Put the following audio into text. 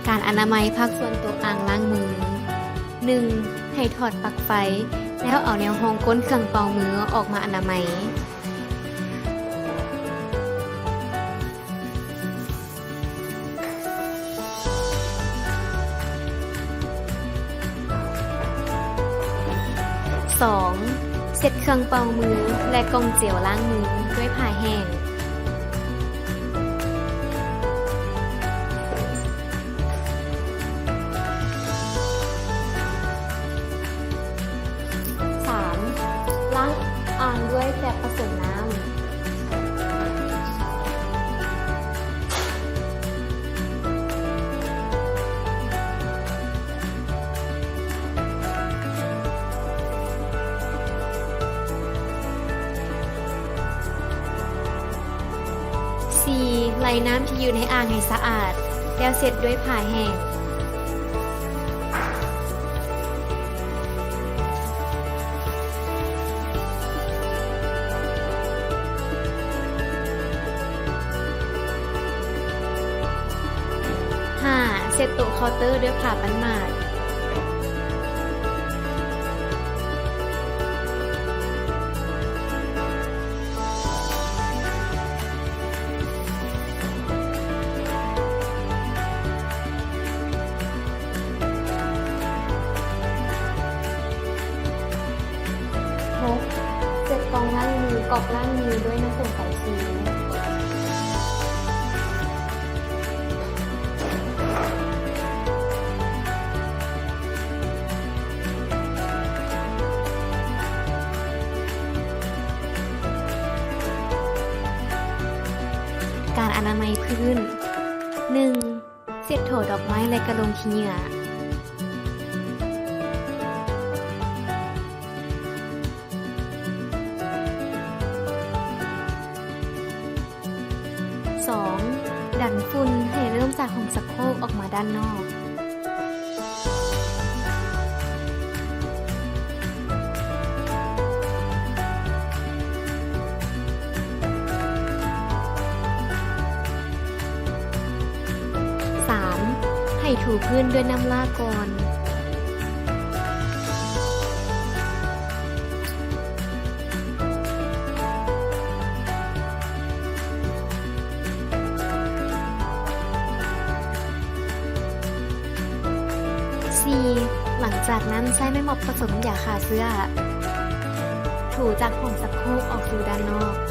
ການອະນາໄມພາກສ່ວນໂຕອ່າງລ້າງມື. ໜຶ່ງ ໃຫ້ຖອດປລັກໄຟ ແລ້ວເອົາແນວຮອງກົ້ນເຄື່ອງເປົ່າມືອອກມາອະນາໄມ. ສອງ ເຊັດເຄື່ອງເປົ່າມື ແລະ ກ່ອງເຈວລ້າງມືດ້ວຍຜ້າແຫ້ງ. ສາມ ລ້າງອ່າງດ້ວຍແຟບປະສົມນ້ຳ. ສີ່ ໄລ່ນ້ຳທີ່ຢູ່ໃນອ່າງໃຫ້ສະອາດ ແລ້ວເຊັດດ້ວຍຜ້າແຫ້ງ. ຫ້າ ເຊັດໂຕະເຄົາເຕີດ້ວຍຜ້າປັ້ນໝາກ. ຫົກ ເຊັດກ່ອງລ້າງມື ກອກລ້າງມືດ້ວຍນ້ຳສົ້ມສາຍຊູ. ການອະນາໄມພື້ນ. ໜຶ່ງ ເຊັດຖົ່ວດອກໄມ້ ແລະ ກະລົງຂີ້ເຫຍື້ອ. ສອງ ດັນຝຸ່ນໃຫ້ເລີ່ມຈາກຫ້ອງຊັກໂຄກອອກມາດ້ານນອກ. ສາມ ໃຫ້ຖູພື້ນດ້ວຍນ້ຳລາກ່ອນ. ສີ່ ຫຼັງຈາກນັ້ນໃຊ້ໄມ້ໝອບປະສົມນ້ຳຢາຂ້າເຊື້ອ ຖູຈາກຫ້ອງຊັກໂຄກອອກສູ່ດ້ານນອກ.